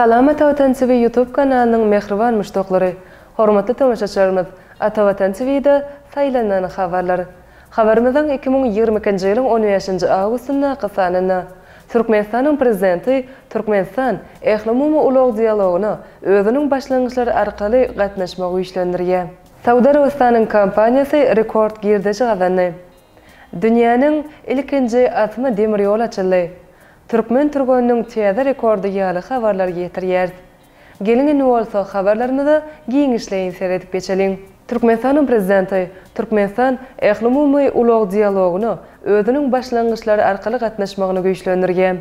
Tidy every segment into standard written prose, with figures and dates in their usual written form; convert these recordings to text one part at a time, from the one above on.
Salam Atavatan TV YouTube kanalynyň mähriban muşdaklary! Hormatly tomaşaçylarymyz, Atavatan TV-de saýlanan habarlar. Habarymyzyň 2022-nji ýylyň on bäşinji awgustyndaky sanynda Türkmenistanyň Prezidenti Türkmenistan ählumumy ulag dialogyna özüniň başlangyçlary arkaly gatnaşmagy güýçlendirýär. Saud Arabystanyň kompaniýasy rekord girdeji gazandy. Dünýäniň ilkinji asma demir ýoly açyldy. Türkmen türgeniniň täze rekordy ýaly habarlary ýetirýäris. Geliň indi bolsa habarlarymyza giňişleýin seredip geçeliň. Türkmenistanyň Prezidenti Türkmenistan ählumumy ulag dialogyna özüniň başlangyçlary arkaly gatnaşmagyny güýçlendirýär.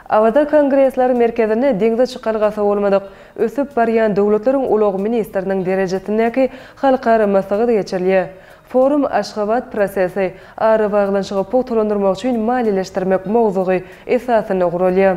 Awaza Kongresler merkezinde deňze çykalgasy bolmadyk ösüp barýan döwletleriň ulag ministriniň derejesindäki halkara maslahat geçirilýär. Forum Aşgabat prosesi, arabaglanyşygy pugtalandyrmak üçin maliýeleşdirmek mowzugy esasynda guralýar.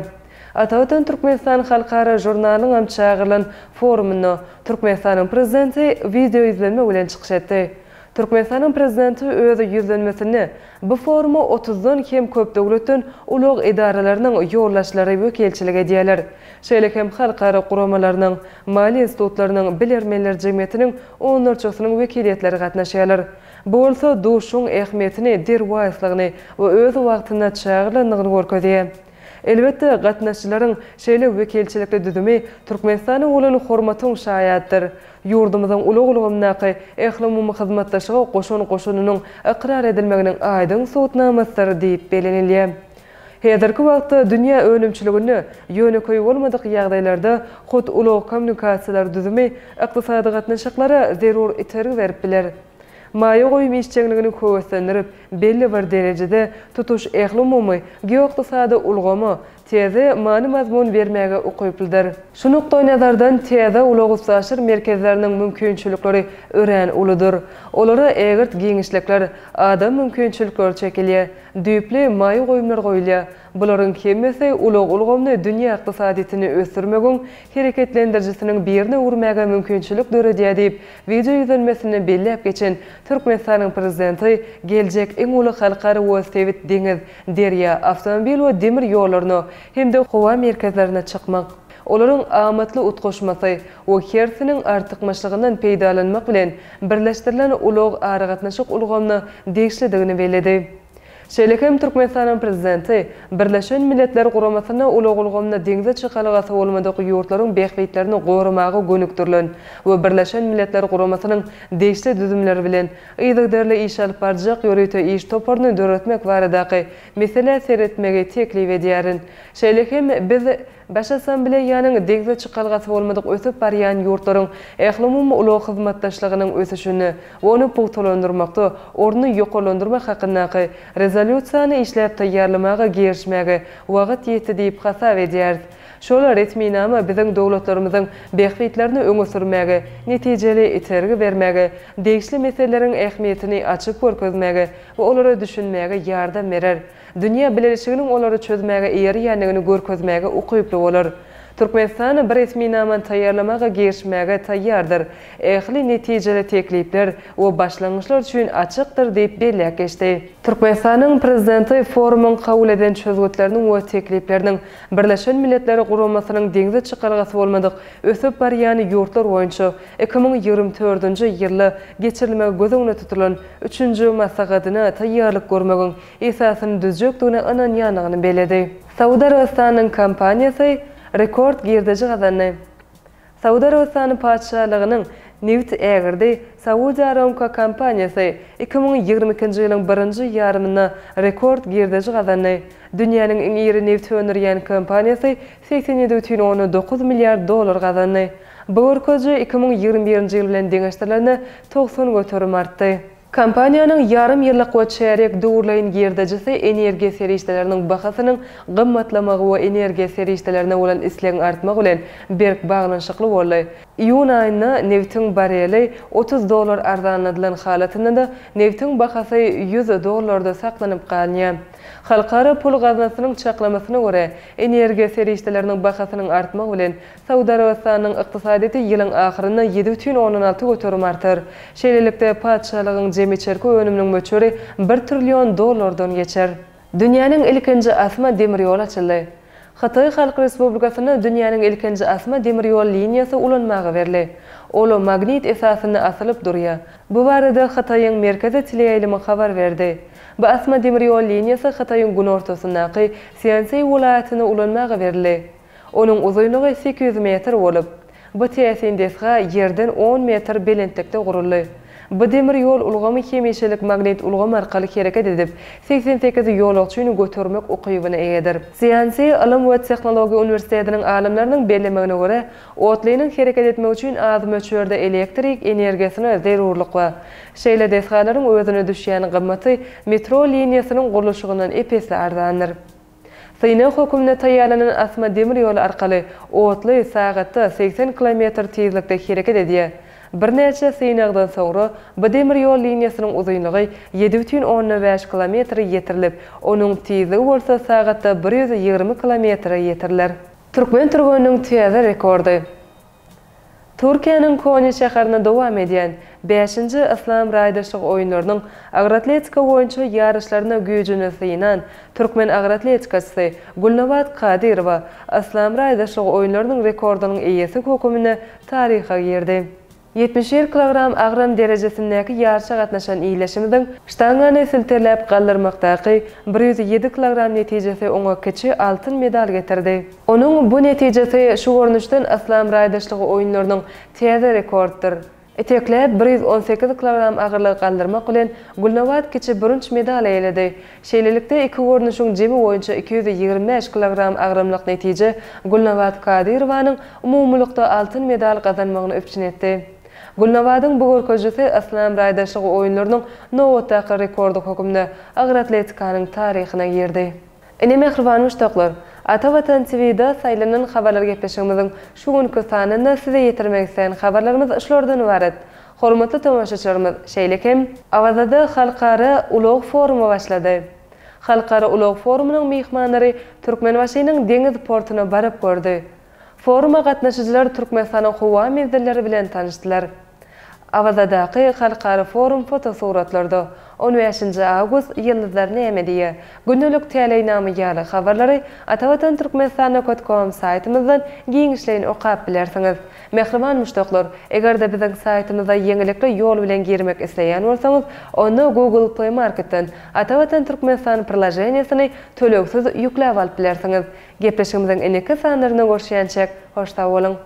Atavatan Türkmenistan halkara žurnalynyňam çagyrylan forumynda Türkmenistanyň Prezidenti wideoýüzlenme bilen çykyş etdi. Türkmenistanyň Prezidenti öz ýüzlenmesinde bu foruma otuzdan hem köp döwletden ulag edaralarynyň ýolbaşçylary wekilçilik edýärler. Şeýle hem halkara guramalarynyň, maliýe institutlarynyň, bilermenler jemgyýetiniň onlarçasynyň wekiliýetleri gatnaşýarlar. Bu bolsa duşuşygyň ähmiýetini, derwaýyslygyny we öz wagtynda çagyrylandygyny görkezýär. Elbetde, gatnaşyjylaryň şeýle wekilçilikli düzümi Türkmenistana bolan hormatyň şaýadydyr. Ýurdumyzyň ulag ulgamyndaky ählumumy hyzmatdaşlyga goşan goşandynyň ykrar edilmeginiň aýdyň subutnamasydyr diýip bellenilýär. Häzirki wagtda dünýä önümçiliginde ýönekeý bolmadyk ýagdaýlarda hut ulag-kommunikasiýalar düzümi ykdysady gatnaşyklara zerur itergi berip biler. Maýa goýum işjeňligini höweslendirip, belli bir derejede tutuş ählumumy geoykdysady ulgama täze many-mazmun bermäge ukyplydyr. Şu nukdaýnazardan täze ulag-üstaşyr merkezleriniň mümkinçilikleri örän uludyr. Olara ägirt giňişlikler, adam mümkinçilikleri çekilýär, düýpli maýa goýumlar goýulýar. Bularyň hemmesi ulag ulgamyny dünýä ykdysadyýetini ösdürmegiň hereketlendirijisiniň birine öwürmäge mümkinçilik döredýär diýip, wideo ýüzlenmesinde belläp geçen Türkmenistanyň Prezidenti geljek iň uly halkara we sebit deňiz, derýa, awtomobil we demir ýollaryna hem-de howa merkezlerine çykmak, olaryň amatly utgaşmasy we hersiniň artykmaçlygyndan peýdalanmak bilen birleşdirilen ulag-aragatnaşyk ulgamyna degişlidigini belledi. Şeýle hem Türkmenistanyň Prezidenti Birleşen Milletler Guramasyna ulag ulgamynda deňze çykalgasy bolmadyk ýurtlaryň bähbitlerini goramaga gönükdirilen we Birleşen Milletler Guramasynyň degişli düzümleri bilen yzygiderli iş alyp barjak ýörite iş toparyny döretmek baradaky meselä seretmegi teklip edýärin. Şeýle hem biz Baş Assambleýanyň deňze çykalgasy bolmadyk ösüp barýan ýurtlaryň ählumumy ulag hyzmatdaşlygynyň ösüşinde we ony pugtalandyrmakda ornuny ýokarlandyrmak hakyndaky Rezolýusiýany işläp taýýarlamaga girişmäge wagt ýetdi diýip hasap edýäris. Şol resminama biziň döwletlerimiziň bähbitlerini öňe sürmäge, netijeli itergi bermäge, degişli meseleleriň ähmiýetini açyp görkezmäge we olara düşünmäge ýardam berer. Dünýä bileleşiginiň olary çözmäge eýerýändigini görkezmäge ukyply bolar. Türkmenistan bir resminamany taýýarlamaga girişmäge taýýardyr, ähli netijeli teklipler we başlangyçlar üçin açykdyr diýip belläp geçdi. Türkmenistanyň Prezidenti forumyň kabul eden çözgütleriniň we teklipleriniň Birleşen Milletler Guramasynyň deňze çykalgasy bolmadyk ösüp barýan ýurtlar boýunça 2024-nji ýylda geçirilmegi göz öňünde tutulan üçünji maslahatyna taýýarlyk görmegiň esasyny düzjekdigine ynanýandygyny belledi. Saud Arabystanynyň kompaniýasy rekord girdeji gazandy. Saud Arabystany Patyşalygynyň nebit ägirdi Saudi Aramco kompaniýasy 2022-nji ýylyň birinji ýarymynda rekord girdeji gazandy. Dünýäniň iň iri nebit öndürýän kompaniýasy 87,9 milliard dollar gazandy. Bu görkeziji 2021-nji ýyl bilen deňeşdirilende 90% artdy. Kompaniýanyň ýarym ýyllyk we çärýek döwürleýin girdejisi energiýa serişdeleriniň bahasynyň gymmatlamagy we energiýa serişdelerine bolan islegiň artmagy bilen berk baglanyşykly boldy. Iýun aýynda nebitiň barreli 30 dollar arzanladylan halatynda-da, nebitiň bahasy 100 dollarda saklanyp galynýar. Halkara pul gaznasynyň çaklamasyna görä, energiýa serişdeleriniň bahasynyň artmagy bilen Saud Arabystanynyň ykdysadyýeti ýylyň ahyrynda 7,6% artar. Şeýlelikde, patyşalygyň jemi içerki önüminiň möçberi bir trillion dollardan geçer. Dünýäniň ilkinji asma demir ýoly açyldy. Hytaý Halk Respublikasynda dünýäniň ilkinji asma demir ýol liniýasy ulanmaga berli. Ol magnit esasynda asylyp durýar. Bu barada Hytaýyň Merkezi teleýaýlymy habar berdi. Bu asma demir ýol liniýasy Hytaýyň günortasyndaky Sýansi welaýatynda ulanmaga berildi. Onuň uzynlygy 800 metr bolup, bu täsin desga ýerden on metr belentlikde guruldy. Bu demir ýol ulgamy hemişelik magnit ulgamy arkaly hereket edip, 88 ýolagçyny götermek ukybyna eýedir. Sýansi ylym we tehnologiýa uniwersitetiniň alymlarynyň bellemegine görä, otlynyň hereket etmegi üçin az möçberde elektrik energiýasyna zerurlyk bar. Şeýle desgalaryň özüne düşýän gymmaty metro liniýasynyň gurluşygyndan ep-esli arzandyr. Synag höküminde taýýarlanan asma demir ýoly arkaly otly sagatda 80 kilometr tizlikde hereket edýär. Birnäçe synagdan soňra bu demir ýol liniýasynyň uzynlygy 7,5 kilometre ýetirilip, onuň tizligi bolsa sagatda 120 kilometre ýetiriler. Türkmen türgeniniň täze rekordy. Türkiýäniň Konýa şäherinde dowam edýän bäşinji Yslam raýdaşlyk oýunlarynyň agyr-atletika boýunça ýaryşlarynda güýjüni synan türkmen agyr-atletikaçysy Gülnabat Kadyrowa Yslam raýdaşlyk oýunlarynyň rekordynyň eýesi höküminde taryha girdi. 71 kilogram agram derejesindäki ýaryşa gatnaşan ildeşimiziň ştangany silterläp galdyrmakdaky 107 kilogram netijesi oňa kiçi altyn medal getirdi. Onuň bu netijesi şu görnüşden Yslam raýdaşlygy oýunlarynyň täze rekorddyr. Itekläp 118 kilogram agyrlygy galdyrmak bilen, Gülnabat kiçi bürünç medal eýeledi. Şeýlelikde, iki görnüşiň jemi boýunça 225 kilogram agramlyk netije Gülnabat Kadyrowanyň umumylykda altyn medal gazanmagyny üpjün etdi. Gülnabadyň bu görkezijisi Yslam raýdaşlygy oýunlarynyň nobatdaky rekordy hökmünde agyr atletikanyň taryhyna girdi. Ine mähriban muşdaklar, Ata Watan TV-da saýlanan habarlar gepleşigimiziň şu günki sanynda size ýetirmek islän habarlarymyz şulardan ybarat. Hormatly tomaşaçylarymyz, şeýle hem, Awazada halkara ulag forumy başlady. Halkara ulag forumynyň myhmanlary Türkmenbaşynyň deňiz portuna baryp gördi. Foruma gatnaşyjylar Türkmenistanyň howa menzilleri bilen tanyşdylar. Awazadaky halkara forum fotosuratlarda, on bäşinji awgust Ýyldyzlar näme diýýär? Gündelik täleýnama ýaly habarlary Atavatan Türkmenistan nokat kom saýtymyzdan giňişleýin okap bilersiňiz. Mähriban muşdaklar, eger-de biziň saýtymyza ýeňilikli ýol bilen girmek isleýän bolsaňyz, onda Google Play Marketden Atavatan Türkmenistan priloženiýesini tölegsiz ýükläp alyp bilersiňiz. Gepleşigimiziň indiki sanlarynda görüşýänçäk, hoş sag boluň!